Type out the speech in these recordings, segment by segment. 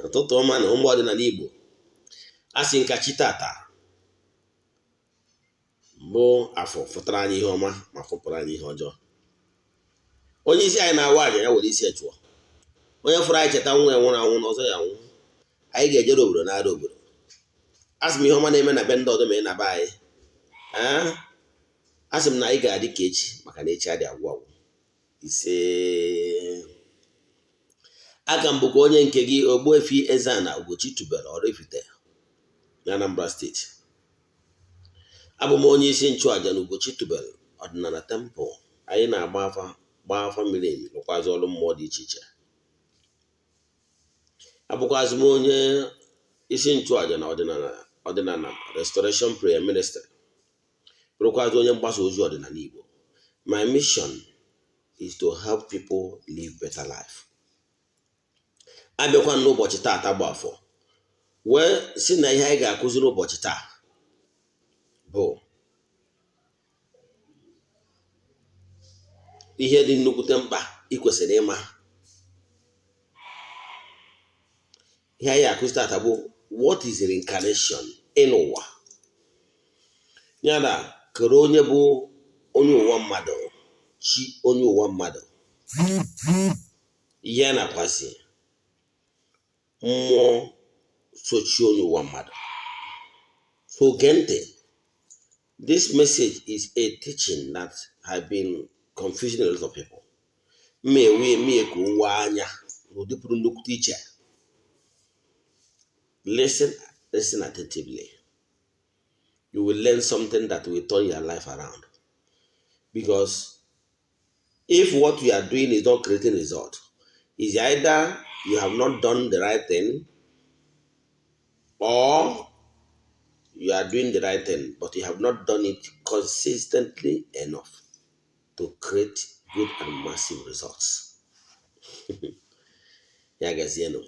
Ụtụtụ ọma na ụmụ ọdịnala Igbo. A sị nka chi tata bụ afọ fụtara anyị ihe ọma ma fụpụrụ anyị ihe ọjọọ. Onye isi anyị na-awa aja ya were isi chụọ. Onye fụrụ anyị cheta nwa ya nwụrụ anwụ na ọzọ ya nwụ. Anyị ga-ejere obodo na-ara obodo. A sị m ihe ọma na-eme na be ndị ọdọ ma ị na be anyị. Ee, a sị m na anyị ga-adị ka echi maka na echi adị agwụ agwụ. Ise, aka m bụkwa onye nke gị, Ogbuefi Eze-Ana Ugochi tubelu Oraifite na Anambra Steeti. Abụ m onye isi nchụaja na Ugochi tubelu ọdịnala temple. Anyị na-agba afa, gbaa afa miri emi, rụkwazị ọrụ mmụọ dị iche iche. Abụkwazị m onye isi nchụaja na ọdịnala Restoration Prayer Ministry, bụrụkwazị onye mgbasa ozi ọdịnala Igbo. My mission is to help people live better life. Abịakwa n'ụbọchị taata bụ afọ, wee si na ihe anyị ga-akụzi n'ụbọchị taa bụ ihe dị nnukwute mkpa ị kwesịrị ịma. Ihe anyị ga-akụzi taata bụ what is reincarnation in ụwa, ya na kere onye bụ onye ụwa mmadụ, chi onye ụwa mmadụ, ihe a nakwasị mmụọ sochi onye ụwa mmadụ. So gee ntị, this message is a teaching that have been confusing a lot of people. Mma ewe mie ka o wee anya n'ụdị pụrụ nnukwute iche. Listen, listen attentively. You will learn something that will turn your life around. Because if what you are doing is not creating result, is either you have not done the right thing or you are doing the right thing, but you have not done it consistently enough to create good and massive results. Ya gazienụ.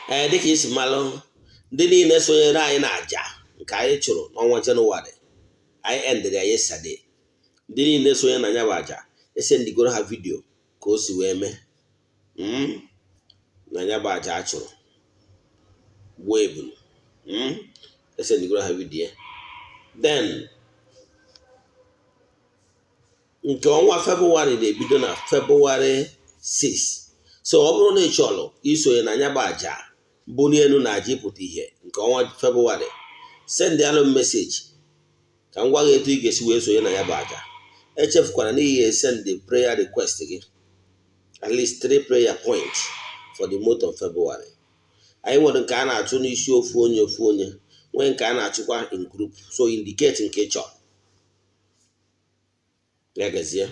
Ee, dịka isi malụ, ndị niile sonyere anyị na àjà nke anyị chụrụ n'ọnwa Jenụwarị, anyị endere ya yesterday. Ndị niile sonye na ya bụ àjà, esendigoro ha vidio ka o si wee mee na ya bụ àjà a chụrụ gbuo ebunu. Esendigoro ha vidio. Then nke ọnwa Febụwarị na-ebido na Febụwarị 6. So ọ bụrụ na ị chọrọ isonye na ya bụ àjà mbuli elu na àjà ịpụta ihe nke ọnwa Febụwarị, send alụ m message ka m gwa gị etu ị ga-esi wee sonye na ya bụ àjà. Echefukwara na ị ga-esend prayer request gị, at least 3 prayer points for the month of February. Anyị nwere nke a na-achụ n'isi ofu onye ofu onye, nwee nke a na-achụkwa in group, so indicate nke ị chọrọ. Ya gazie.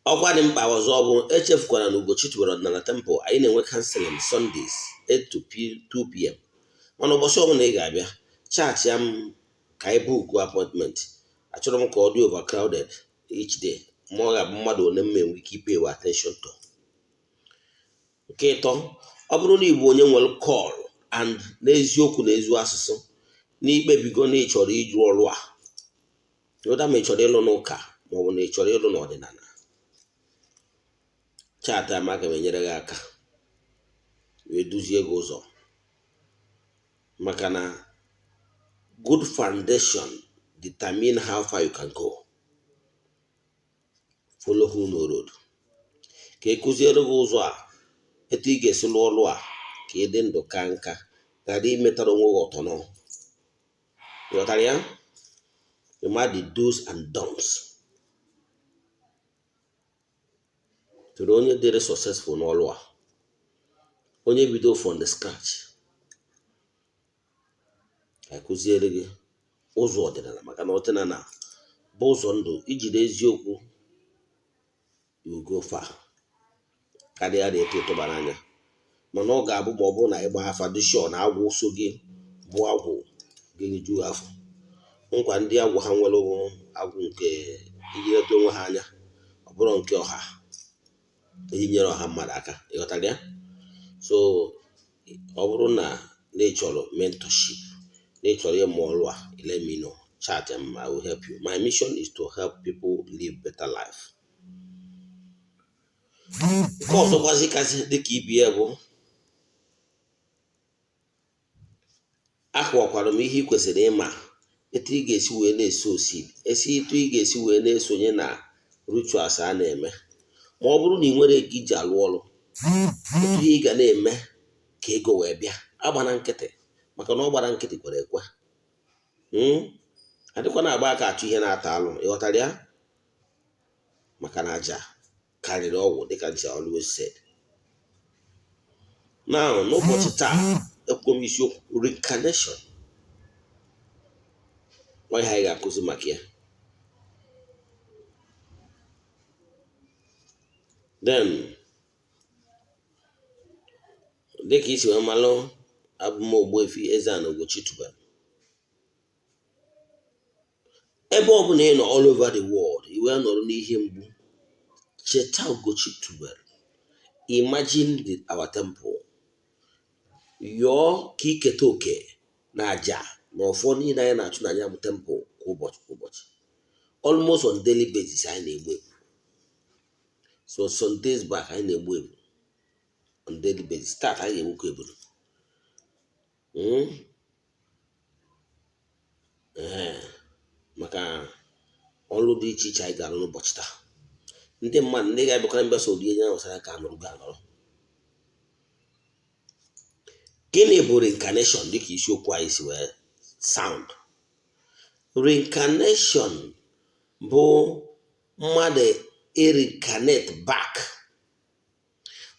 Ọkwa dị mkpa ọzọ bụ, echefukwara na Ugochi tubelu ọdịnala temple, anyị na-enwe counseling Sundays 8 to 2 p.m. Mana ụbọchị ọbụla ị ga-abịa, chat ya m ka anyị book appointment. Achọrọ m ka ọ dị overcrowded each day, ma ọ ga-abụ mmadụ one m enwe ike pay attention to. Nke ịtọ, ọ bụrụ na ị bụ onye nwere call and n'eziokwu na ezi asụsụ n'ikpebigo na ị chọrọ iju ọrụ a, ụda ma ị chọrọ ịlụ n'ụka maọbụ na ị chọrọ ịlụ n'ọdịnala, chat ama, aga m enyere gị aka wee duzie gị ụzọ, maka na good foundation determine how far you can go. Follow who no road, ka e kụziere gị ụzọ a, etu ị ga-esi lụọ ọrụ a, ka ị dị ndụ ka nka, ghara imetara onwe gị ọtọ. Ịghọtara ya? Ịma the do's and don'ts tụrụ onye dịrị successful n'ọrụ a, onye bido from the scratch, ka kụziere gị ụzọ ọdịnala, maka na ọdịnala bụ ụzọ ndụ. Ijide eziokwu, you go far karịa na etu ịtụbara anya. Mana ọ ga-abụ ma ọ bụrụ na ịgba afa dị sure na agwụ so gị bụ agwụ ga-eju afọ. Nkwa ndị agwụ ha nwere bụ agwụ nke iji leta onwe ha anya, ọ bụrụ nke ọha, iji nyere ọha mmadụ aka. Ịghọtara ya? So ọ bụrụ na ị chọrọ mentorship, na ị chọrọ ịmụ ọrụ a, let me know, chat m, I will help you. My mission is to help people live better life. Nke ọzọkwazi kasị dịka ibie bụ akọwakwara m ihe ị kwesịrị ịma, etu ị ga-esi wee na-eso seed, esi etu ị ga-esi wee na-esonye na rituals a na-eme ma ọ bụrụ na ị nwere ego iji alụ ọrụ, etu ihe ị ga na-eme ka ego wee bịa. Agbana nkịtị, maka na ọ gbara nkịtị kwere ekwe. Adịkwa na-agba aka achụ ihe na-ata alụ, ịghọtara ya? Maka na aja karịrị ọgwụ, dịka nche always said. Now, n'ụbọchị taa, ekwugo m isiokwu reincarnation. Nwa ihe anyị ga-akụzi maka ya. Then, dịka isi wee malụ, abụ m Ogbuefi Eze-Ana Ugochi tubelu. Ebe ọ bụla ị nọ all over the world, i wee nọrọ n'ihe mgbu, cheta Ugochi tubelu. Imagine our temple. Yọọ ka iketa oke na aja na ọfọ niile anyị na-achụ na ya bụ temple kwa ụbọchị kwa ụbọchị. Almost on daily basis anyị na-egbu ebu. So some days back anyị na-egbu ebu on daily basis. Start anyị ga-egbukwa ebulu. Ee, maka ọrụ dị iche iche anyị ga-arụ n'ụbọchị taa. Ndị mmadụ ndị ga-abịakwara mbịa so rie ya wụsara ka anọrọ ga-anọrọ. Gịnị bụ reincarnation dịka isiokwu anyị si wee sound? Reincarnation bụ mmadụ reincarnate back,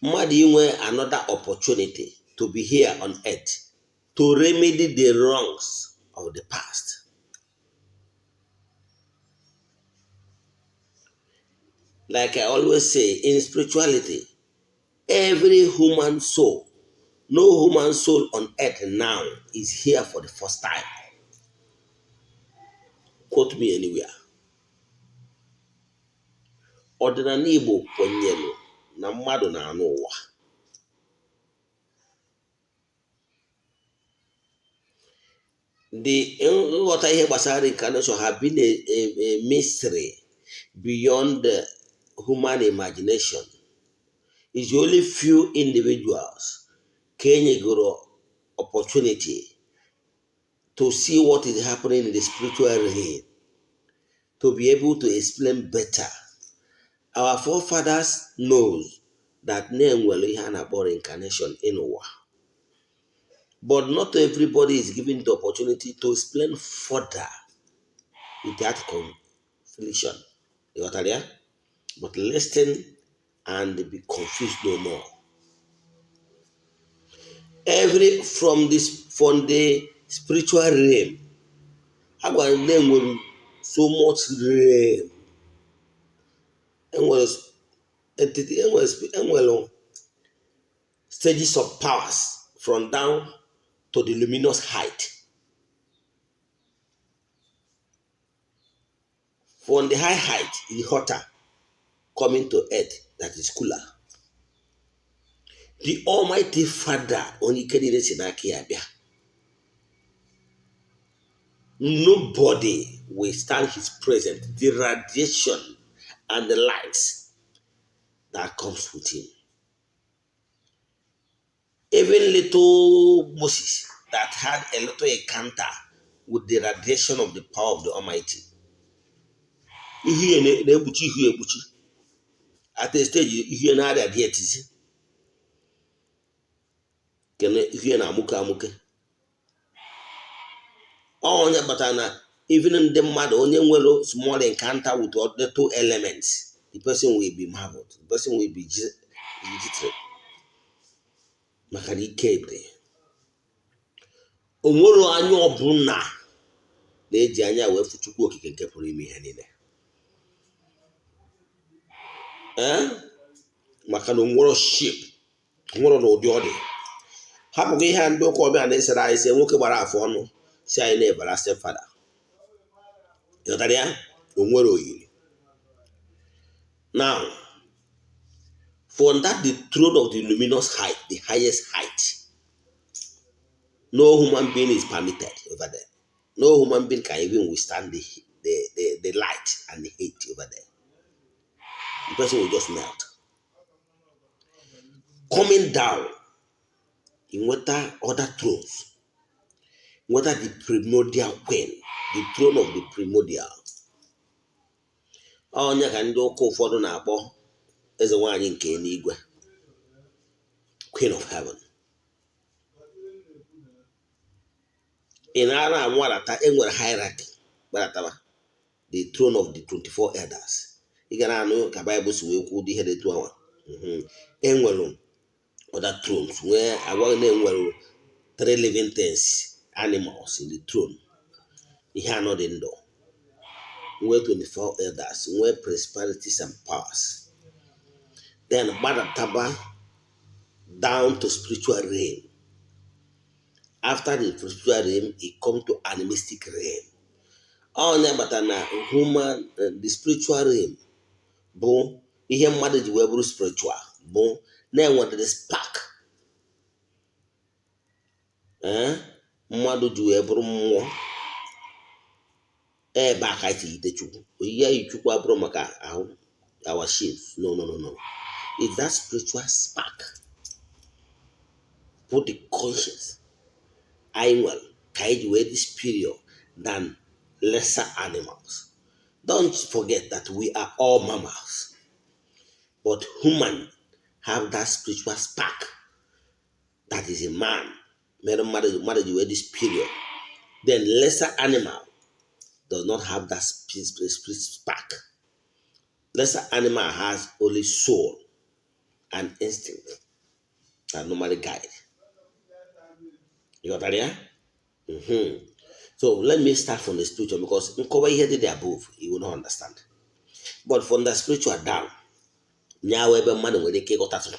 mmadụ inwe another opportunity to be here on earth to remedy the wrongs of the past. Like I always say, in spirituality, every human soul, no human soul on earth now is here for the first time. Quote me anywhere. Ọdịnala Igbo kwenyere na mmadụ na-anụ ụwa. The nghọta ihe gbasara reincarnation have been a mystery beyond the human imagination. It's only few individuals ka enyegoro opportunity to see what is happening in the spiritual realm, to be able to explain better. Our forefathers knows that na enwere ihe a na-akpọ reincarnation in ụwa. But not everybody is given the opportunity to explain further without confliction. Ịghọtara ya? But listen and be confused no more. Every from this from the spiritual realm, agwara m na enwere so much realm. Enwere entity, enwere stages of powers from down to the luminous height. From the high height is hotter, coming to earth that is cooler. The Almighty Father, onye ike niile si n'aka ya bịa. Nobody will stand his presence, the radiation and the lights that comes with him. Even little Moses that had a little encounter with the radiation of the power of the Almighty. Ihu ya na-ekpuchi ihu ya ekpuchi. At a stage, ihu ya na-arịa dị etizi. Kene ihu ya na-amụke amụke. Ọ onye kpatara na even ndị mmadụ onye nwere small encounter with the two elements, the person will be marveled, the person will be jittery. Maka na ike dị. O nwere anya ọbụla na-eji anya wee fụ Chukwu Okike nke pụrụ ime ihe niile. Ee, maka na o nwere shape, o nwere n'ụdị ọ dị. Hapụgo ihe a ndị ụka ọbịa na-esere anyị sị nwoke gbara afọ ọnụ si anyị na-ebara stepfather. Ịghọtara ya? O nwere oyiri. Now, for that the throne of the luminous height, the highest height, no human being is permitted over there. No human being can even withstand the light and the heat over there. The person will just melt. Coming down, inweta other thrones, nweta the primordial queen, the throne of the primordial. Onye ka ndị ụka ụfọdụ na-akpọ eze nwaanyị nke eluigwe, queen of heaven. Ị na-ara anwarata, enwere hierarchy gbarataba the throne of the 24 elders. Ị ga na-anụ ka Baịbụl si wee kwuo ụdị ihe dị etu anwa. Enwere other thrones nwee agwaghị na enwere three living things, animals in the throne, ihe anọ dị ndụ, nwee 24 elders, nwee principalities and powers. Then gbadataba down to spiritual realm. After the spiritual realm, it come to animistic realm. Onye bata na human, the spiritual realm bụ ihe mmadụ ji wee bụrụ spiritual, bụ na-enweta the spark mmadụ ji wee bụrụ mmụọ. Ebe a ka anyị si yite Chukwu. Oyiyi anyị Chukwu abụrụ maka ahụ, our shapes. No, no, no, no. It's that spiritual spark bụ the conscience anyị nwere ka anyị ji wee dị superior than lesser animals. Don't forget that we are all mammals, but human have that spiritual spark that is a man mere mmadụ ji wee dị superior. Then lesser animal does not have that spirit spark. Lesser animal has only soul and instinct that normally guide. You got that, yeah? So let me start from the spiritual, because nkọwa ihe dị above, you will not understand. But from the spiritual down, nyawa ebe mmadụ nwere ike ịghọtatụ.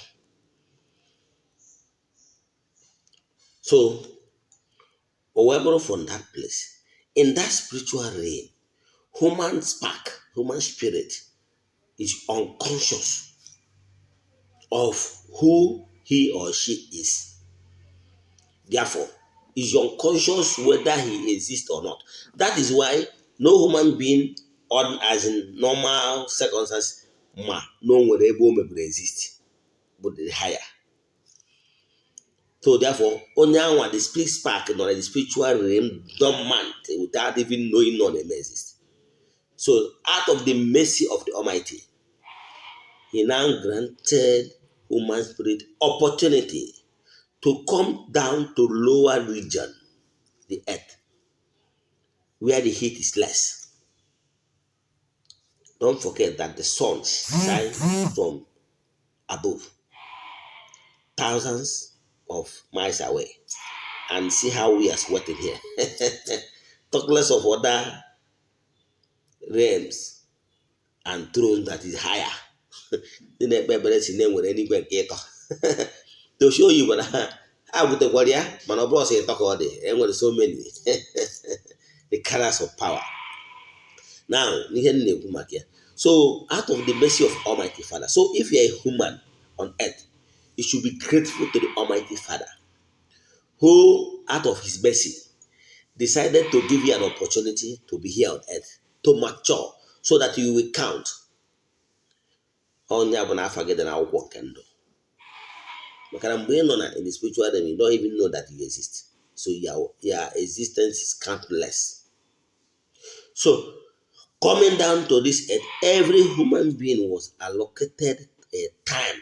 So o wee bụrụ from that place, in that spiritual realm, human spark, human spirit is unconscious of who he or she is. Therefore, is unconscious whether he exists or not. That is why no human being, on as in normal circumstances, ma no nwere ebe o mebiri exist, but the higher. So therefore, onye anwa the spirit spark nọ na the spiritual realm dormant without even knowing none exist. So out of the mercy of the Almighty, he now granted human spirit opportunity to come down to lower region, the earth, where the heat is less. Don't forget that the sun shines from above, thousands of miles away, and see how we are sweating here. Talk less of other realms and thrones that is higher. Ndị na-ekpe ekpere si na enwere eluigwe nke ịtọ to show you, mana ha butekwara ya, mana ọ bụrụ ọsọ ịtọ ka ọ dị, enwere so many the colors of power. Now, ihe m na-ekwu maka ya, so out of the mercy of Almighty Father, so if you are a human on earth, you should be grateful to the Almighty Father, who out of his mercy decided to give you an opportunity to be here on earth, to mature, so that you will count. Onye bụ na afa gị dị n'akwụkwọ nke ndụ, maka na mgbe ị nọ na in the spiritual realm, you don't even know that you exist. So your existence is countless. So coming down to this earth, every human being was allocated a time.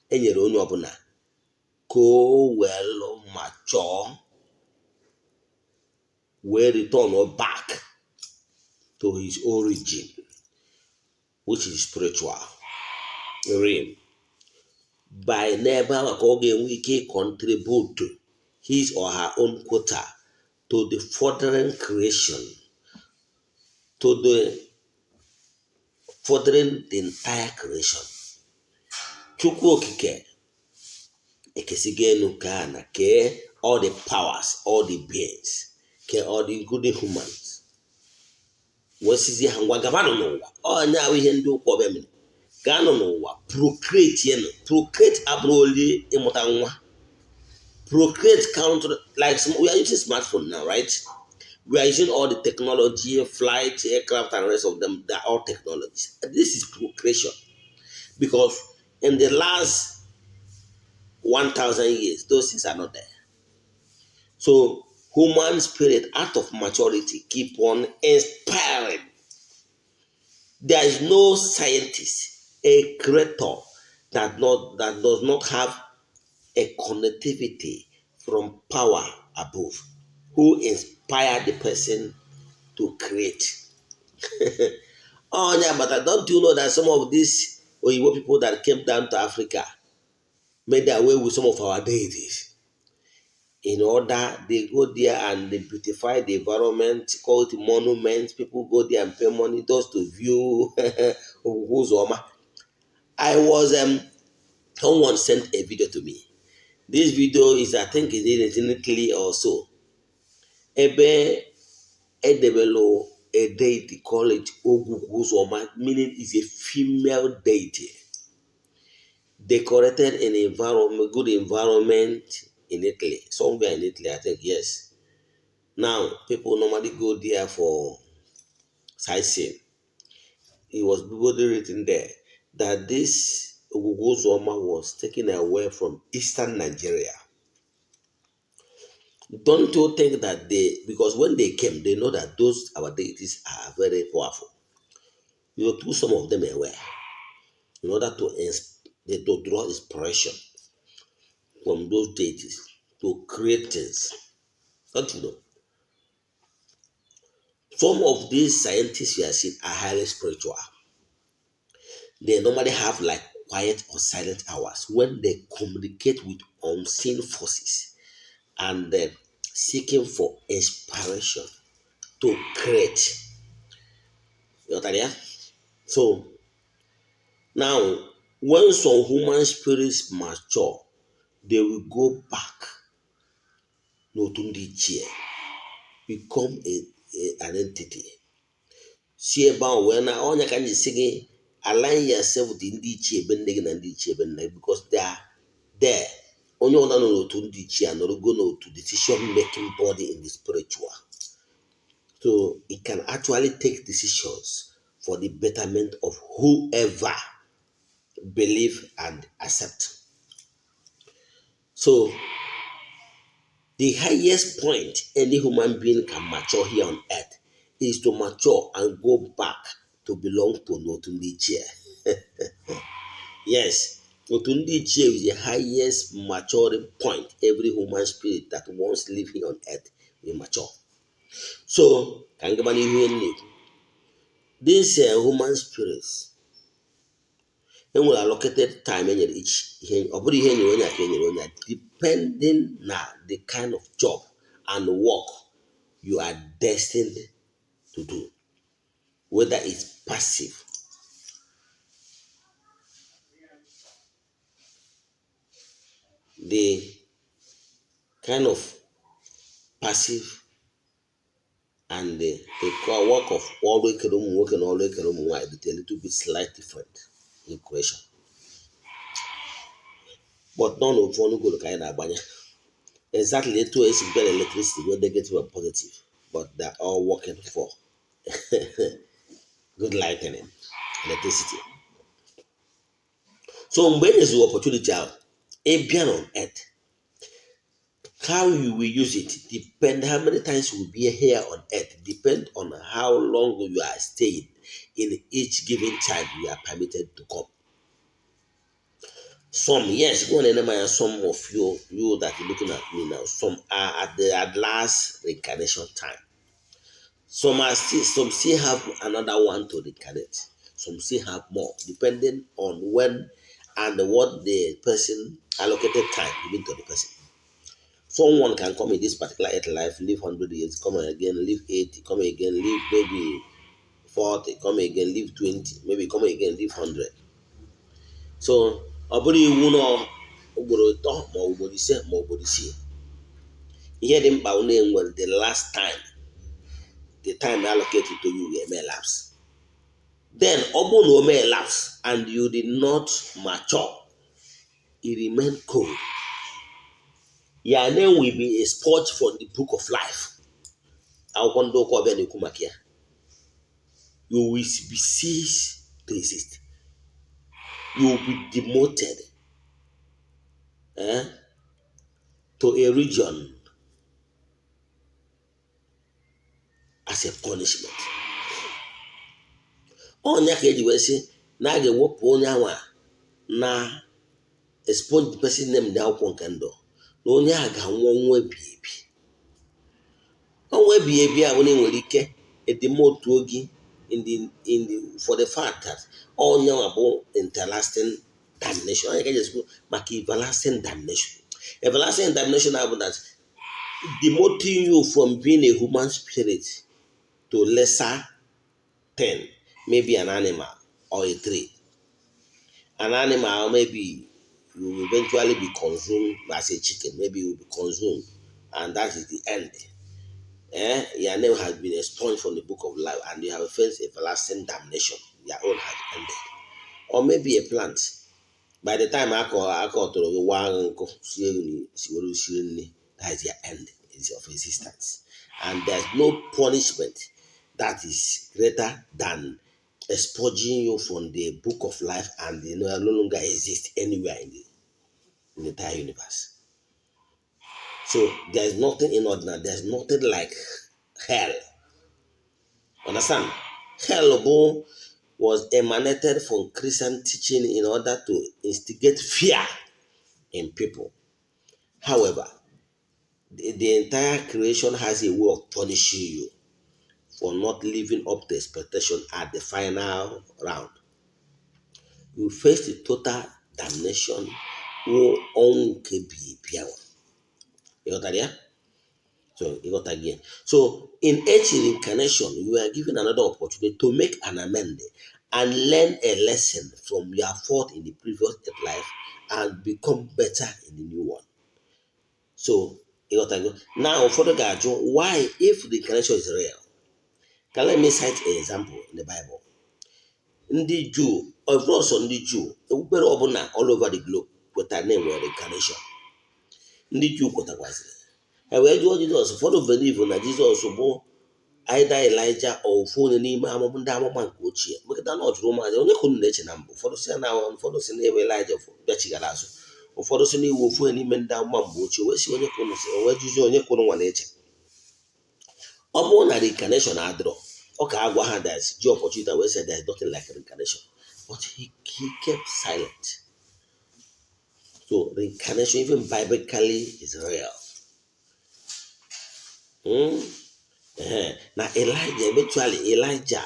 E nyere onye ọbụla ka o wee mature, wee return back to his origin, which is spiritual realm. By n'ebe ahụ ka ọ ga-enwe ike contribute his or her own quota to the furthering creation, to the furthering the entire creation. Chukwu Okike ekesigo elu nke a na kee all the powers, all the beings, kee all the including humans, wee sizie ha ngwa gabanụ n'ụwa. Onye ahụ ihe ndị ụka ọbịa mere, gaanụ n'ụwa procreate yenụ. Procreate abụrụ oli ịmụta nwa. Procreate count like we are using smartphone now, right? We are using all the technology, flight, aircraft, and rest of them. They are all technologies. This is procreation, because in the last 1000 years. Those things are not there. So human spirit, out of maturity, keep on inspiring. There is no scientist, a creator that does not have a connectivity from power above who inspired the person to create. Oh yeah, but don't you know that some of these Oyibo people that came down to Africa made their way with some of our deities? In order, they go there and they beautify the environment, call it monuments. People go there and pay money just to view Uzoma. I was Someone sent a video to me. This video is, I think, is in Italy or so. Ebe edebelo a deity, call it Ogwugwu Uzoma, meaning is a female deity, decorated in environment, good environment in Italy, somewhere in Italy, I think, yes. Now, people normally go there for sightseeing. It was boldly written there that this Ogwugwu Uzoma was taken away from eastern Nigeria. Don't you think that they, because when they came, they know that those our deities are very powerful. You threw some of them away in order to draw inspiration from those deities to create things. Don't you know? Some of these scientists you are seeing are highly spiritual. They normally have like quiet or silent hours when they communicate with unseen forces and then seeking for inspiration to create. You know what? So now, when some human spirits mature, they will go back n'otu ndị ichie, become an entity. Si ebe ahụ wee na ọnya ka m ji si gị align yourself with ndị ichie ebe nne gị na ndị ichie ebe nna gị, because they are there. Onye ọbụla nọ n'otu ndị ichie anọrọgo n'otu decision making body in the spiritual. So it can actually take decisions for the betterment of whoever believe and accept. So the highest point any human being can mature here on earth is to mature and go back to belong to n'otu ndị ichie. Yes, otu ndị ichie is the highest maturing point every human spirit that wants live here on earth will mature. So, ka m gaba n'ihu ihe m na-ekwu. These human spirits, enwere allocated time enyere each ihe. Ọ bụrụ ihe enyere onye a ka enyere onye a, depending na the kind of job and work you are destined to do, whether it's passive, the kind of passive and the work of ọrụ ekere ụmụ nwoke na ọrụ ekere ụmụ nwaanyị dị a little bit slight different in creation, but nọ n'ofu ọnụgoro ka anyị na-agbanye. Exactly etu esi bịa na electricity nwee negative and positive, but they're all working for good lightning, electricity. So mgbe e nyeziri opportunity ahụ ịbịa on earth, how you will use it depend how many times you will be here on earth, depend on how long you are staying in each given time you are permitted to come. Some, yes, go on and some of you that are looking at me now, some are at the at last reincarnation time. Some still have another one to reincarnate. Some still have more, depending on when and what the person allocated time given to the person. Someone can come in this particular earth life, live 100 years, come again, live 80, come again, live maybe 40, come again, live 20, maybe come again, live 100. So, ọ bụrụ iwu na ugboro 3 ma ugboro 5 ma ugboro 6, ihe dị mkpa unu enwere the last time, the time allocated to you ga-eme lapse. Then ọ bụrụ na o mee lapse and you did not mature, it remain cold. Your name will be expunged from the book of life. Akwụkwọ ndị ụka ọbịa na-ekwu maka ya. You will be ceased to exist. You will be demoted. eh, to a region as a punishment. Ọ nya ka eji wee sị na a ga-ewepụ onye anwa na expunge the person name na akwụkwọ nke ndụ, na onye ahụ ga-anwụ ọnwụ ebighị ebi. Ọnwụ ebighị ebi a bụ na ị nwere ike edemotuo gị in the for the fact that onye nwa bụ everlasting damnation. Onye ka eji ekwu maka everlasting damnation. Everlasting damnation abụ that demoting you from being a human spirit to lesser thing, maybe an animal or a tree. An animal, maybe you will eventually be consumed as a chicken. Maybe you will be consumed, and that is the end. Your name has been expunged from the book of life, and you have faced everlasting damnation. Your own has ended. Or maybe a plant. By the time akọtụrụ gị, waa gị nkụ, sie gị, si were sie nri, that is your end is of existence. And there's no punishment that is greater than expunging you from the book of life and you no longer exist anywhere in the entire universe. So there's nothing inordinate. There's nothing like hell. Understand? Hell bụ was emanated from Christian teaching in order to instigate fear in people. However, the entire creation has a way of punishing you for not living up to expectation at the final round. You face the total damnation, wụ ọnwụ nke ebighị ebi ahụ. Ịghọtara ya? So ịghọta gị. So in each reincarnation, you are given another opportunity to make an amend and learn a lesson from your fault in the previous life and become better in the new one. So ịghọtago? Now ụfọdụ ga-ajụ, why, if the reincarnation is real? Can let me cite an example in the Bible. Ndị Juu, ọ bụrụ sọ ndị Juu, okpukpere ọbụla all over the globe kwetara na enwere reincarnation. Ndị Juu kwetakwazịrị. Ha wee jụọ Jizọs. Ụfọdụ believe na Jizọs bụ either Elijah or ofu onye n'ime amụma ndị amụma nke ochie. Mekọta na ọ jụrụ ụmụazị, onye ka unu na-eche na mbụ? Ụfọdụ si na ụfọdụ si na ebe Elijah bịachigara azụ. Ụfọdụ si na iwu ofu onye n'ime ndị amụma mgbe ochie. Wee sị, onye ka unu si? Wee jụzie, onye ka unu nwa na-eche? Ọ bụrụ na reincarnation adịrọ, ọ ka agwa ha that ji opportunity wee say there is nothing like reincarnation. But he kept silent. So reincarnation, even biblically, is real. Na Elijah, eventually Elijah,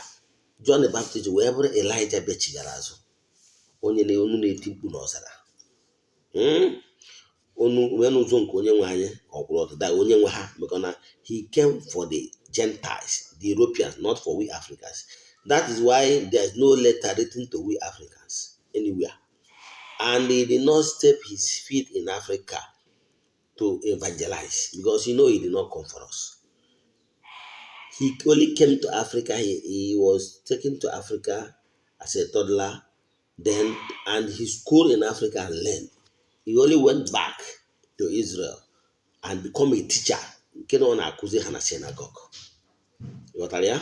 John the Baptist wee bụrụ Elijah bịachigara azụ, onye na onu na-eti mkpu n'ọzara. Onu wee n'ụzọ nke onye nwe anyị ọkwụrụ ọdịda onye nwe ha, maka na he came for the Gentiles, the Europeans, not for we Africans. That is why there is no letter written to we Africans anywhere, and he did not step his feet in Africa to evangelize because he did not come for us. He only came to Africa. He was taken to Africa as a toddler, then, and he schooled in Africa and learned. He only went back to Israel and become a teacher nke na ọ na-akụzi ha na synagogue. Ghọtara ya?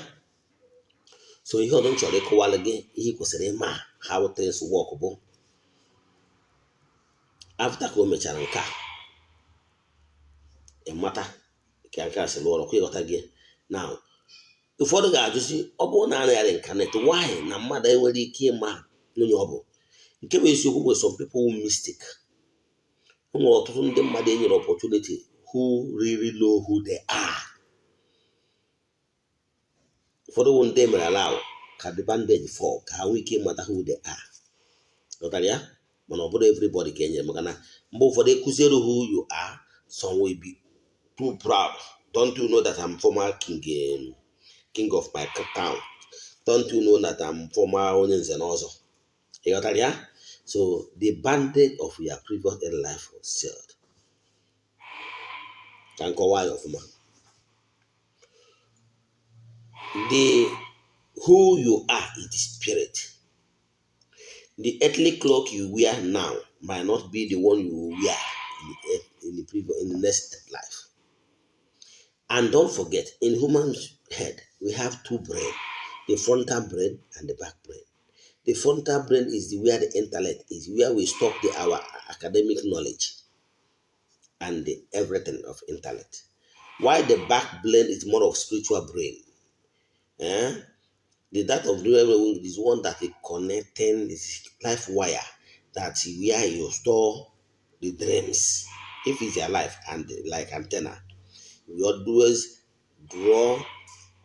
So ihe ọzọ m chọrọ ịkọwalụ gị, ihe ị kwesịrị ịma how things work, bụ after ka o mechara nke a, ịmata ka nke a si lụọ ọrụ kwa. Ịghọta gị? Now ụfọdụ ga-ajụzi, ọ bụrụ na a na reincarnate, why na mmadụ enwere ike ịma onye ọ bụ? Nke bụ eziokwu bụ some people who mystic. O nwere ọtụtụ ndị mmadụ e nyere opportunity who really know who they are. Ụfọdụ bụ ndị emere allow ka the bandage fall ka ha nwee ike ịmata who they are. Ghọtara ya? Mana ọ bụrụ everybody ka e nyere, maka na mgbe ụfọdụ ekụziere who you are, some will be too proud. Don't you know that I'm former king, king of my town? Don't you know that I'm former onye nze na ọzọ? Ị ghọtara ya? So the bandage of your previous life was sealed. Ka nkọwa ya ọfụma, the who you are is the spirit. The earthly cloak you wear now might not be the one you will wear in the next life. And don't forget, in human head we have two brain, the frontal brain and the back brain. The frontal brain is the where the intellect is, where we store the our academic knowledge. And the everything of intellect. While the back brain is more of spiritual brain. Eh? The that of the wing is one that is connecting this life wire that where you store the dreams. If it's alive and like antenna, we always draw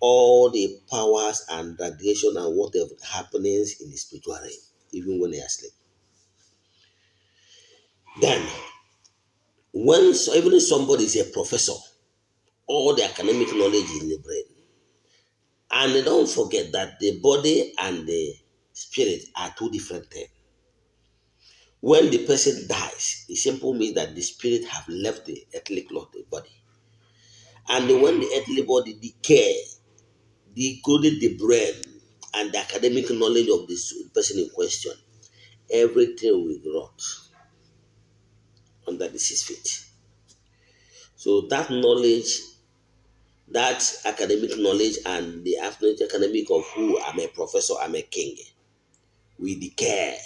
all the powers and radiation and whatever happenings in the spiritual realm, even when they are asleep. Then, when so even if somebody is a professor, all the academic knowledge is in the brain. And don't forget that the body and the spirit are two different things. When the person dies, it simply means that the spirit have left the earthly cloth, the body. And when the earthly body decay, including the brain and the academic knowledge of this person in question, everything will rot under the 6 feet. So that knowledge, that academic knowledge and the academic of who I'm a professor, I'm a king, will decay.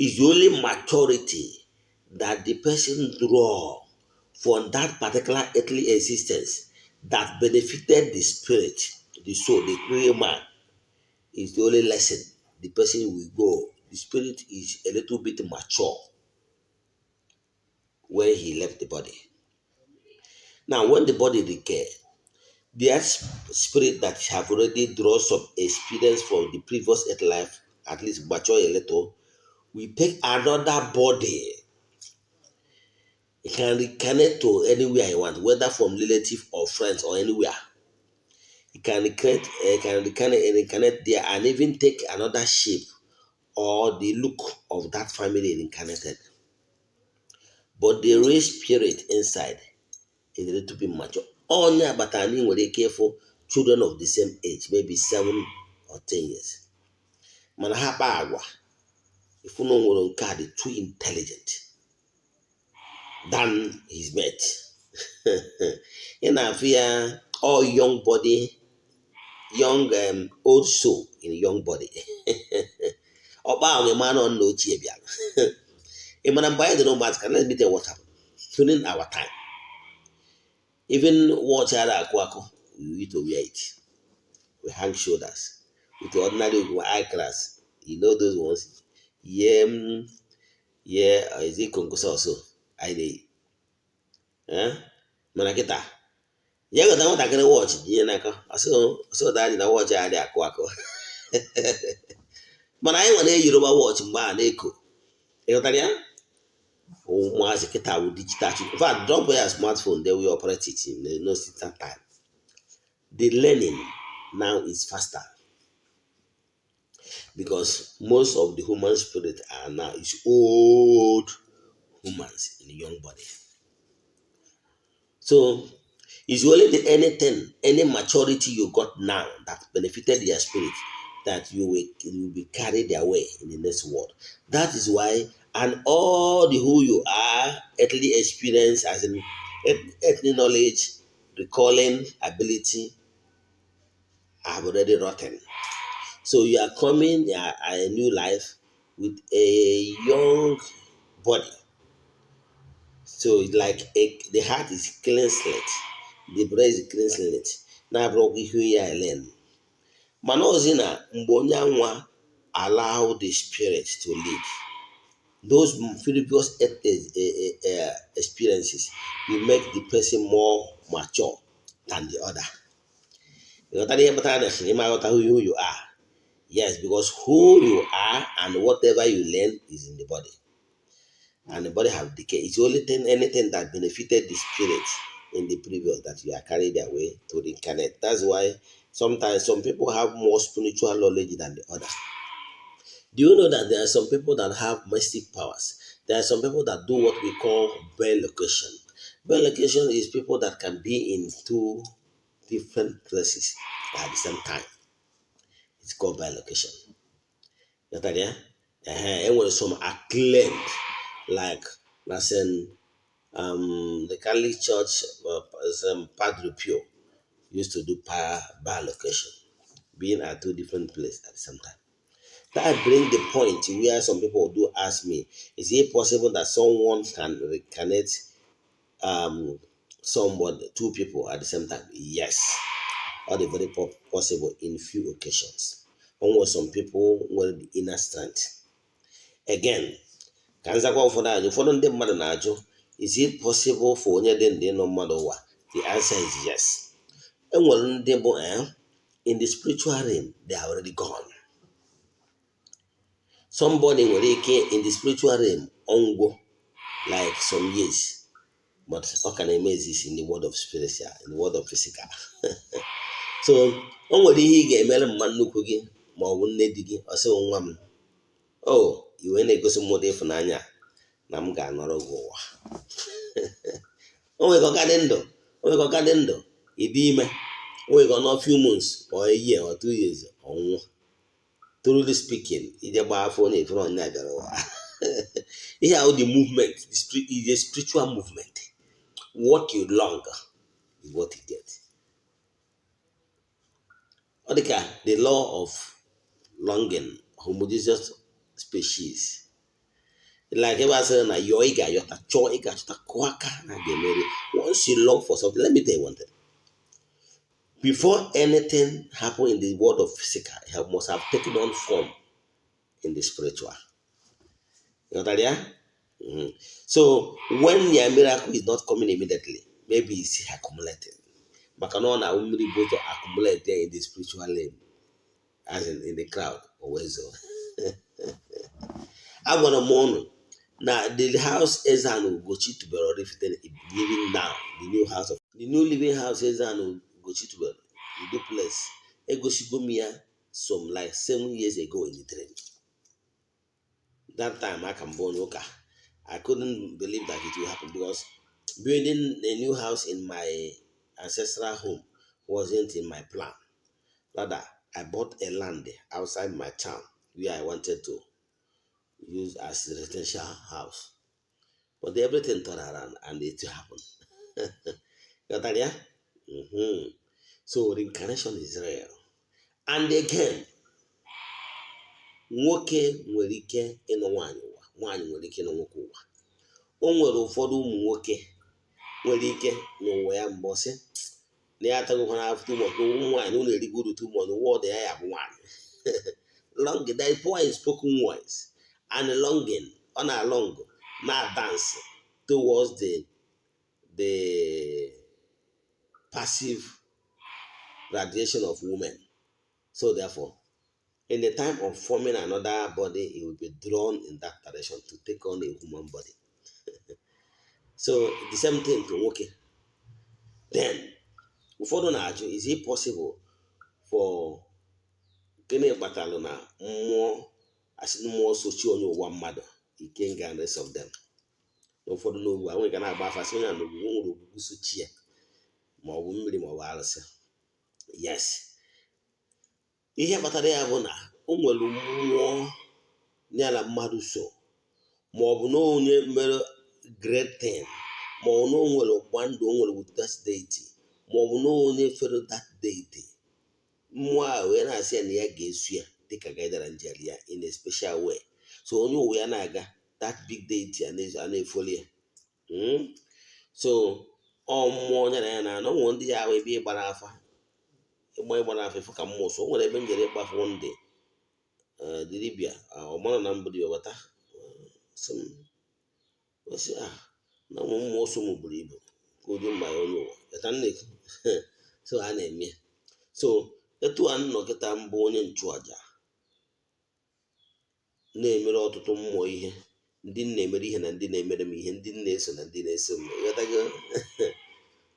It's only maturity that the person draw from that particular earthly existence that benefited the spirit, the soul, the real man, is the only lesson the person will go. The spirit is a little bit mature when he left the body. Now, when the body decay, the spirit that have already drawn some experience from the previous earth life, at least mature a little, we take another body. He can reconnect to anywhere he want, whether from relative or friends or anywhere. He can reconnect there and even take another shape or the look of that family reincarnated. But the real spirit inside is a little bit mature. Onye agbata anyị nwere ike ịfụ children of the same age, maybe 7 or 10 years. Mana ha kpaa agwa, ifu na o nwere nke a dị too intelligent than his mate. Ị na-afụ ya all young body, young old soul in young body. Ọkpa ahụ ịma nọ nna ochie bịara. Ị mara mgbe anyị dị n'ụmụazị ka let's meet what happened during our time. Even watch ara akụ akụ, we used to wear it. We hang shoulders with the ordinary eye glass. You know those ones? Yeah, yeah, is it konkosa also? I dey. Eh? Mana kịta ya gota nwatakịrị watch jinye n'aka ọsị daddy na watch a dị akụ akụ. Mana anyị nwere eyi rubber watch mgbe a na-eko. Ị ghọtara ya? Ụmụazị kịta wụ digital. In fact, drop ya smartphone, they will operate it in no system time. The learning now is faster because most of the human spirit are now is old humans in young body. So it's only the anything, any maturity you got now that benefited their spirit that you will be carried away in the next world. That is why, and all the who you are, earthly experience, as in earthly knowledge, recalling ability, have already rotten. So you are coming a new life with a young body. So it's like the heart is clean slate, the brain is clean slate. Na-abụrụkwa ihe ya learn. Mana ọzi na mgbe onye anwa allow the spirit to lead, those previous experiences will make the person more mature than the other. Ịghọtara ihe kpatara na ị ma aghọta who you are? Yes, because who you are and whatever you learn is in the body. And the body have decay. It's only thing, anything that benefited the spirit in the previous that you are carried away to reincarnate. That's why sometimes some people have more spiritual knowledge than the other. Do you know that there are some people that have mystic powers? There are some people that do what we call bilocation. Bilocation is people that can be in two different places at the same time. It's called bilocation. You got that? Enwere some acclaimed, like na the Catholic Church, Padre Pio used to do bilocation, being at two different places at the same time. That bring the point where some people do ask me, is it possible that someone can reincarnate somebody, two people at the same time? Yes, all the very possible in few occasions. O nwere some people nwere the inner strength. Again, ka nzakwa ụfọdụ ajụ, ụfọdụ ndị mmadụ na-ajụ, is it possible for onye dị ndụ ịnọ mmadụ ụwa? The answer is yes. Enwere ndị bụ in the spiritual realm, they are already gone. Somebody nwere ike in the spiritual realm ọngwụ like some years, but ọ ka na-eme exist in the world of spiritual, in the world of physical. So o nwere ihe ị ga-emere mma nnukwu gị ma ọ bụ nne di gị, ọ sị, "Nwa m o iwe na-egosi m ụdị ịfụnanya na m ga-anọrọ gị ụwa." O nwere ka ọ ka dị ndụ, o nwere ka ọ ka dị ndụ, ịdị ime, o nwere ka ọ nọ few months or a year or 2 years, ọnwụọ. Truly speaking, ije gbaa afọ onye efere onye a bịara ụwa, ihe ahụ, the movement, the spirit is a spiritual movement. What you long is what you get. Ọ dị ka the law of longing, homogeneous species, like ebe a sịrị na yọọ ị ga-ayọta, chọọ ị ga-achọta, kụọ aka na ga-emeri. Once you long for something, let me tell you one thing: before anything happen in the world of physical, it must have taken on form in the spiritual. Ghọtara ya? So when your miracle is not coming immediately, maybe it's accumulating, maka na ọ na-awụ mmiri bụ ụzọ accumulate there in the spiritual realm, as in the crowd, o wee zoo. Agwara m ụnụ na the house Eze-Ana Ugochi tubelu Oraifite living now, the new house of the new living house Eze-Ana Ugochi tubelu, the duplex, egosigo m ya some like 7 years ago in the dream. That time aka mbụ onye ụka, I couldn't believe that it will happen because building a new house in my ancestral home wasn't in my plan. Rather, I bought a land outside my town where I wanted to use as a residential house. But everything turned around and it happened. Ghọtara ya? So reincarnation is real. And again, nwoke nwere ike ịnụ nwaanyị ụwa, nwaanyị nwere ike ịnụ nwoke ụwa. O nwere ụfọdụ ụmụ nwoke nwere ike n'ụwa ya mbọ sị na ya atagokwana afọ too much, na ụmụ nwaanyị na ụlọ erigo uru too much, n'ụwa ọ dị ya, ya bụ nwaanyị. Longing, there is power in spoken words and longing. Ọ na-along, na-dance towards the passive radiation of women. So therefore, in the time of forming another body, he will be drawn in that direction to take on a human body. So the same thing to nwoke. Then ụfọdụ na-ajụ, is it possible for, gịnị kpatalụ na mmụọ asị mmụọ sochi onye ụwa mmadụ, ikenga and rest of them, na ụfọdụ n'ogbu a nwere ka na-agba afa sị onye a n'ogbu nwere ogbugbu sochi ya, ma ọ bụ mmiri ma ọ bụ arụsị? Yes, ihe kpatara ya bụ na o nwere mmụọ ya na mmadụ so, ma ọ bụ na onye mere great thing, ma ọ bụ na o nwere ọgbụgba ndụ o nwere with that deity, ma ọ bụ na onye fere that deity, mmụọ a wee na-asị ya na ya ga-esu ya dịka guardian angel ya in a special way. So onye ụwa ya na-aga, that big deity a na-efoli ya. So ọ mmụọ onye na ya na-anọ nwere ndị ya ahụ ebe ịgbara afa, ịgbara afa ịfụ ka mmụọ. So o nwere ebe m jere ịgbafu ndị dibịa, ọ mara na mbụ dị ọbata sị m sị ah na ụmụ mmụọ so m buru ibu ka ụdị mma ya onye ụwa eta nne. So a na-eme. So etu a nnọ kịta mbụ, onye nchụaja na-emere ọtụtụ mmụọ ihe, ndị m na-emere ihe na ndị na-emere m ihe, ndị m na-eso na ndị na-eso m. Ịghọtago?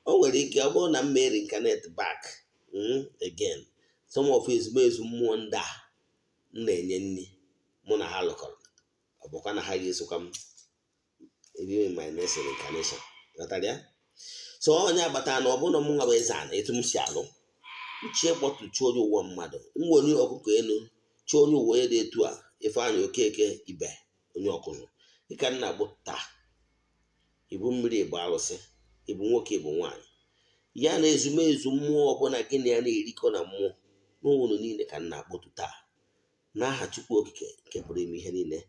O nwere ike ọ bụrụ na m mee reincarnate back again, some of ezumezu mmụọ ndị a m na-enye nri, mụ na ha lụkọrọ, ọ bụkwa na ha ga-esokwa m even in my next reincarnation. Ghọtara ya? So onye agbata na ọ bụrụ na mụ nwa bụ eze ana, etu m si alụ nchie kpọtụchi onye ụwa mmadụ, m were ọkụkọ elu chi onye ụwa, onye dị etu a, Ifeanyị Okeke Ibe, onye ọkụzụ, dịka nna bụ taa, ịbụ mmiri, ịbụ arụsị, ịbụ nwoke, ịbụ nwaanyị, ya na ezumezu mmụọ ọbụla gị na ya na-erikọ na mmụọ n'ụlọ niile ka nna akpọtụ taa. N'aha Chukwu Okike nke pụrụ ime ihe niile,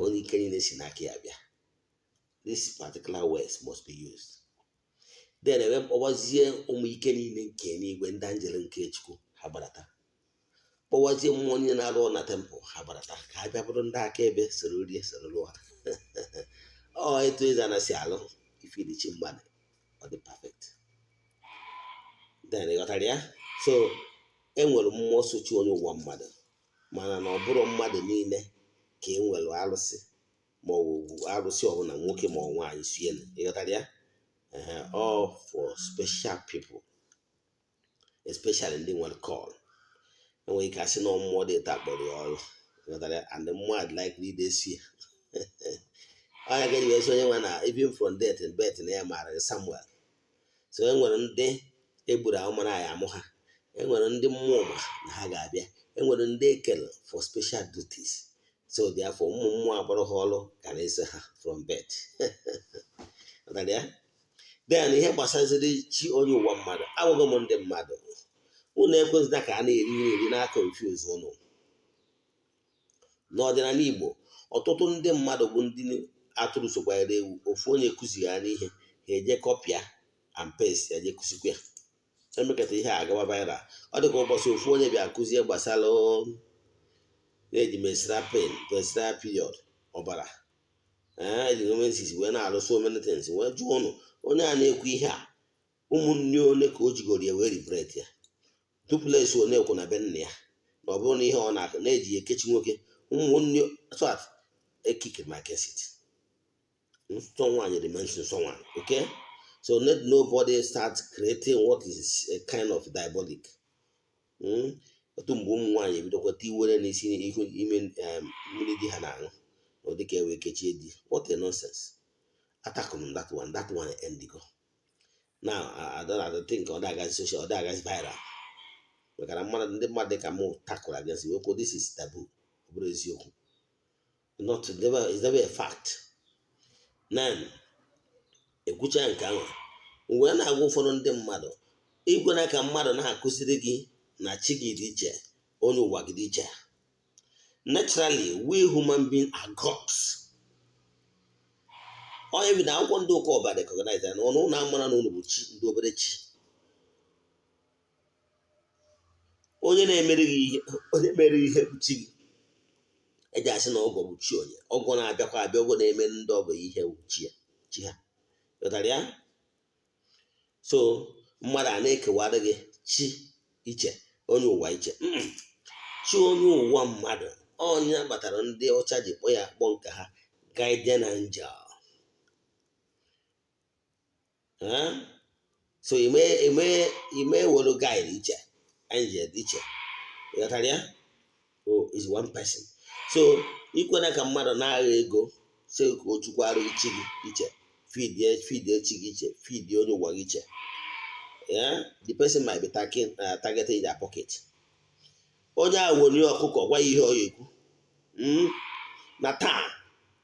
onye ike niile si n'aka ya bịa. These particular words must be used. Then ebe mkpọwazie ụmụ ike niile nke n'igwe, ndị anjel nke Chukwu, ha gbarata. Kpọwazie mmụọ niile na-arụ ọrụ na temple, ha gbarata ka ha bịa bụrụ ndị akaebe, soro rie, soro lụọ. Ọ etu eze anasị alụ ifirichi mmadụ, ọ dị perfect. Then ị ghọtara ya. So e nwere mmụọ sochi onye ụwa mmadụ, mana na ọ bụrụ mmadụ niile ka e nwere arụsị ma ọ bụ arụsị ọbụla, nwoke ma ọ nwaanyị sie. Ị ghọtara ya? Ehe, all for special people, especially ndị nwere call. Enwere ike asị na mmụọ dị taa kpọrọ ya ọrụ. Ị ghọtara ya? And mmụọ adị likely ide si ya onye ga eji onye nwe na even from death and birth na ya maara Samuel. So e nwere ndị egburu ahụ mara ya amụ ha, e nwere ndị mmụọ ma na ha ga-abịa, e nwere ndị ekele for special duties. So therefore, ụmụ mmụọ agbara ha ọrụ ga na-eso ha from birth. Ghọtara ya? Then ihe gbasaziri chi onye ụwa mmadụ, agwaghị m ndị mmadụ, unu ekwezina ka a na-eri eri na confuse ụnụ. N'ọdịnala Igbo, ọtụtụ ndị mmadụ bụ ndị atụrụ sokwanyere ewu. Ofu onye kụziri ha n'ihe, ha eje copy and paste ya, je kụzikwa ya, emekata ihe a agawa viral. Ọ dị ka ụbọchị ofu onye bịa kụzie gbasara na-eji menstrual pain, menstrual period, ọbara eji menses wee na-arụ so many things, wee jụọ ụnụ, onye a na-ekwu ihe a, ụmụnne ole ka o jigoro ya wee regret ya, duplex one ekwu na be nna ya, na ọ bụrụ na ihe ọ na-eji ekechi nwoke, ụmụnne. So that ekikiri my case it. Nsọ nwaanyị remains nsọ nwaanyị, okay? So let nobody start creating what is a kind of diabolic. Otu mgbe ụmụ nwaanyị ebidokwa tiwere n'isi ihu ime mmiri di ha na-aṅụ na ọ dịka ewe kechie di. What a nonsense! Attack m that one, that one endigo now. I don't think ọ na-agazi social, ọ na-agazi viral, maka na mmadụ, ndị mmadụ dị ka mụ tackle against wee kwuo, this is taboo. Ọ bụrụ eziokwu, not never, is never a fact. Then ekwucha nke ahụ, mgbe a na-agwa ụfọdụ ndị mmadụ, ikwena ka mmadụ na-akụziri gị na chi gị dị iche, onye ụwa gị dị iche. Naturally, we human beings are gods. Onye bi na akwụkwọ ndị ụka ọba recognize na ọnụ ụlọ amara na unu bụ chi, ndị obere chi. Onye na-emere gị ihe, onye mere ihe bụ chi gị. Eji asị na ọgọ bụ chi onye ọgọ na-abịakwa abịa, ọgọ na-eme ndị ọgọ ihe bụ chi ya, chi ha. Ghọtara ya? So mmadụ a na-ekewara gị chi iche, onye ụwa iche. Chi onye ụwa mmadụ, onye kpatara ndị ọcha ji kpọ ya kpọ nke ha guardian angel. So ime were guide iche, angel iche. Ghọtara ya? Oh, is one person. So ikwena ka mmadụ na-agha ego sị ka o chukwara chi gị iche, feedie chi gị iche, feedie onye ụwa gị iche. Yeah, the person might be targeting their pocket. Onye ahụ were ọkụkọ gwa ya ihe ọ ya ekwu na taa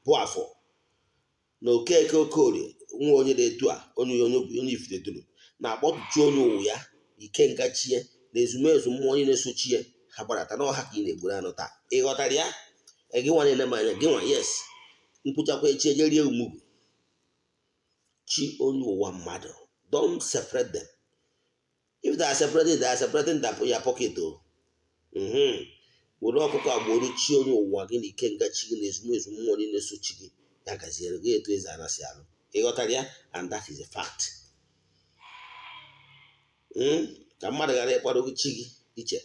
bụ afọ na Okeke Okorie nwa onye na-etu a, onye onye onye ifite duru na-akpọtụchi onye ụwa ya, ikenga chie na ezumezu mmụọ onye na-esochi ya, ha gbarata n'ọha ka ị na-egburu anụ taa. Ị ghọtara ya? Gị nwa na-ene m anya, gị nwa, yes, nkwụchakwa echi eje rie umugu. Chi onye ụwa mmadụ, don't separate them. If they are separating, they are separating your pocket o. Were ọkụkọ agboro chi onye ụwa gị na ikenga chi gị na ezumezu mmụọ niile na-esochi gị, ya gaziere gị etu eze anasị alụ. Ị ghọtara ya? And that is a fact. Ka mmadụ ghara ịkpọrọ gị chi gị iche,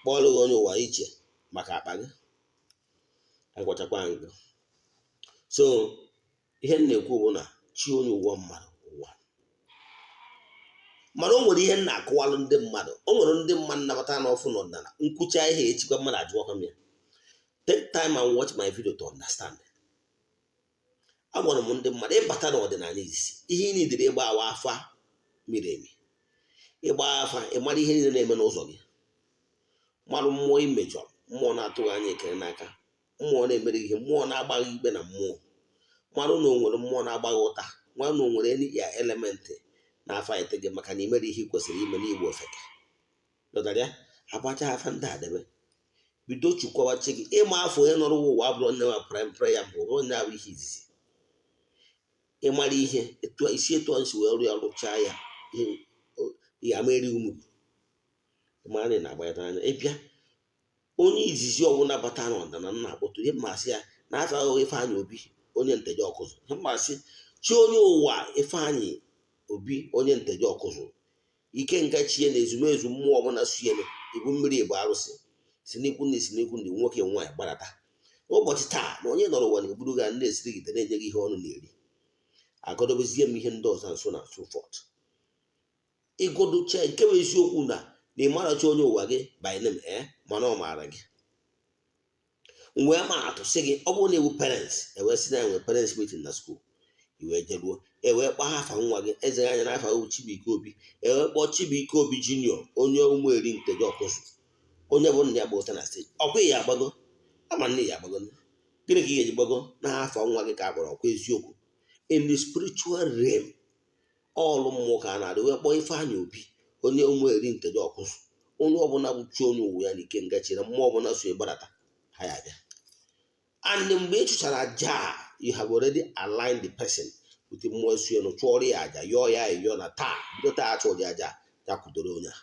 kpọrọ gị onye ụwa iche maka akpa gị, agwachakwa gị. So ihe m na-ekwu bụ na chi onye ụwa mmadụ ụwa, mana o nwere ihe m na-akụwalụ ndị mmadụ. O nwere ndị mmadụ nnabata n'ọfụ n'ọdịnala nkwụcha ihe echikwa mmadụ ajụọkwa m ya. Take time and watch my video to understand. Agwara m ndị mmadụ, ịbata n'ọdịnala isi ihe ị nidiri ịgba awa afa miri emi, ịgba afa, ịmara ihe niile na-eme n'ụzọ gị, marụ mmụọ imejọrọ, mmụọ na-atụghị anya ekele n'aka, mmụọ na-emere ihe, mmụọ na-agbaghị ikpe na mmụọ, marụ na o nwere mmụọ na-agbaghị ụta, marụ na o nwere any ya element na-afight gị maka na imere ihe ị kwesịrị ime n'igbo ofeke. Dọtara ya, agbacha afa ndị a debe. Bido chukwawa chi gị. Ịma afọ onye nọrọ ụwa abụrụ nne nwa prime prayer mbụ bụrụ nne abụ ihe izizi. Ịmara ihe etu isi etu a si wee rụ ya, rụchaa ya, ya ama erighị umugwu. Ịmara na ị na-agbanyeta anya ịbịa onye izizi ọbụla bata n'ọdịnala nna akpọtụ ihe mmasị ya na afọ ahụ Ifeanyị Obi onye Nteje Ọkụzụ. Ihe mmasị chi onye ụwa Ifeanyị Obi onye Nteje Ọkụzụ, ike nga chie na ezumezu mmụọ ọbụla suyere ibu mmiri bụ arụsị si n'ikwu na esi n'ikwu ndị nwoke nwaanyị gbadata n'ụbọchị taa na onye nọrọ ụwa na-egburu gị na-esiri gị na-enye gị ihe ọnụ na-eri, agọdobezie m ihe ndị ọzọ nso na so forth. Ịgodocha nke bụ eziokwu na ịmarachi onye ụwa gị by name, ee, mana ọ maara gị. Wee ma atụ sị gị, ọ bụrụ na ewu parents ewee sị na enwe parents meeting na school, iwee jeruo, ewee kpọọ afa nwa gị, eze anya n'afa ewu Chibuike Obi, ewee kpọọ Chibuike Obi Junior onye Ụmụeri Nteje Ọkụzụ, onye bụ nna ya gba ụta na stage. Ọkwa ya agbago ama nne ya agbago. Gịnị ka ị ga-eji gbago n'afọ nwa gị ka a kpọrọ? Ọkwa eziokwu, in the spiritual realm, ọlụ mmụọ ka a na-adị wee kpọọ Ifeanyị Obi onye Ụmụeri Nteje Ọkụzụ. Onye ọbụla bụ chi onye ụwa ya na ike ngachi na mmụọ ọbụla so gbadata ha ya abịa. And mgbe ị chụchara aja, you have already aligned the person with mmụọ su elu. Chụọrọ ya aja, yọọ ya ayọ na taa, bido taa achụrụ ya aja, ya kwudoro onye a.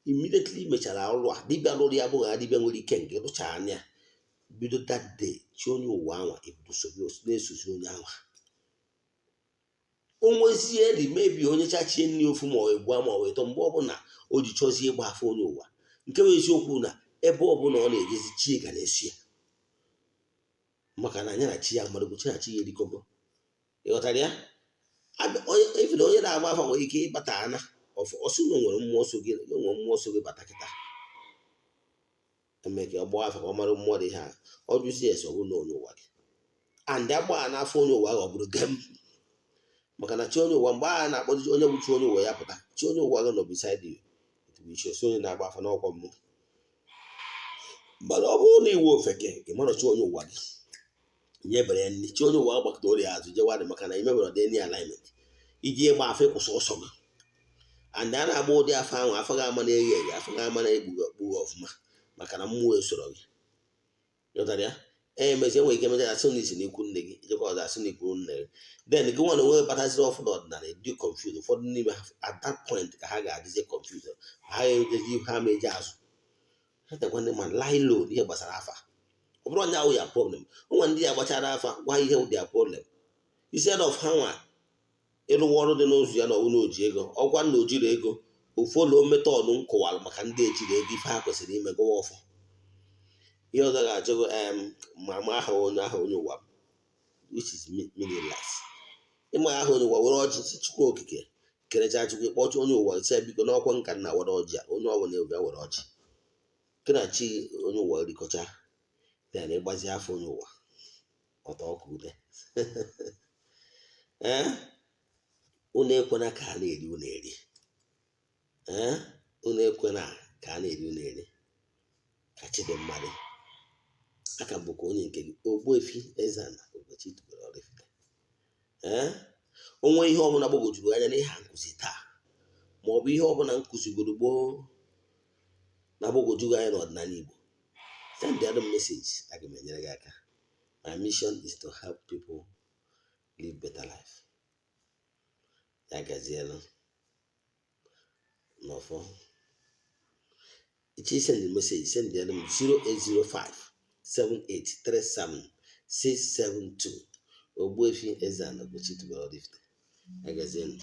Immediately mechara ọrụ a, dibịa lụrụ ya bụghị dibịa nwere ike nke rụchara anya, bido that day chi onye ụwa anwa ebido na-esozi onye anwa. O nwezie dị mebi onye chachie nne ofu ma ọ egbu ma ọ ịtọ, mgbe ọbụla o ji chọzie ịgba afọ onye ụwa, nke bụ eziokwu na ebe ọbụla ọ na-ejezi, chi ga na-esi ya, maka na anya na chi ya mmadụ, chi na chi ya erikọgo. Ịghọtara ya? Ifere onye na-agba afa nwere ike ịbata ana ọsị na nwere mmụọ so gị, nwere mmụọ so gị bata kịta, eme ka ọ gbaa afa ka ọ mara mmụọ dị ha. Ọ jụzi ese, ọ bụrụ na onye ụwa gị and agba n'afọ onye ụwa ahụ, ọ bụrụ gem, maka na chi onye ụwa, mgbe agha na-akpọzi onye bụ chi onye ụwa ya pụta, chi onye ụwa gị nọ beside you. Iche si onye na-agba afa n'ọkwa mmụọ. Mana ọ bụrụ na iwu ofeke, ị mara chi onye ụwa gị, nyebere ya nri, chi onye ụwa gbakọta ọrịa azụ jewadị, maka na imebere ọdị any alignment iji ịgba afa ịkwụsị ọsọ gị. And a na-agba ụdị afa ahụ, afa ga-ama na-eghe eghe, afa ga-ama na-ekpughe ekpughe ọfụma, maka na mmụọ esoro gị. Ghọtara ya? Ee, mezie nwere ike mecha asị na isi n'ikwu nne gị, ijekwa ọzọ asị n'ikwu nne gị, then gị nwa na onwe bataziri ọfụ n'ọdịnala dị confused. Ụfọdụ n'ime ha at that point ka ha ga-adịzie confused, ha ejezi ihu ha ma eje azụ ha tekwa ndị ma lie low n'ihe gbasara afa. Ọ bụrụ onye ahụ ya problem, onwe ndị ya gbachara afa gwa ihe wụ their problem, instead of ha nwa ịrụwa ọrụ dị n'ụzọ ya na ọwụ na oji ego, ọgwa na ojiri ego o follow method m kọwara maka ndị ejiri ego, ife ha kwesịrị ime gọwa ọfọ. Ihe ọzọ ga-ajụgo em ma ma aha onye, aha onye ụwa, which is meaningless. Ịma aha onye ụwa, were ọjị si Chukwu Okike kerecha Chukwu, ịkpọcha onye ụwa, si ya biko n'ọkwa nka nna were ọjị a, onye ọbụla bịa were ọjị ke na chi onye ụwa rikọcha, then ịgbazi afọ onye ụwa ọtọ ọkụ ude. Ee, unu ekwena ka a na-eri unu eri. Ee, unu ekwena ka a na-eri unu eri. Ka chi dị mmadụ aka bụkwa onye nke gị, Ogbuefi Eze-Ana Ugochi tubelu Oraifite. Ee, onwe ihe ọbụla gbagwojuru anya n'ihe a nkụzi taa, ma ọ bụ ihe ọbụla nkụzigoro gboo na-agbagwoju gị anya n'ọdịnala Igbo, send the other message, aga m enyere gị aka. My mission is to help people live better life. Ya gazielu n'ọfọ. Ichi send the message, send the m 0805 7837 672. Ogbuefi Eze-Ana Ugochi tubelu Oraifite. Ya gazienụ.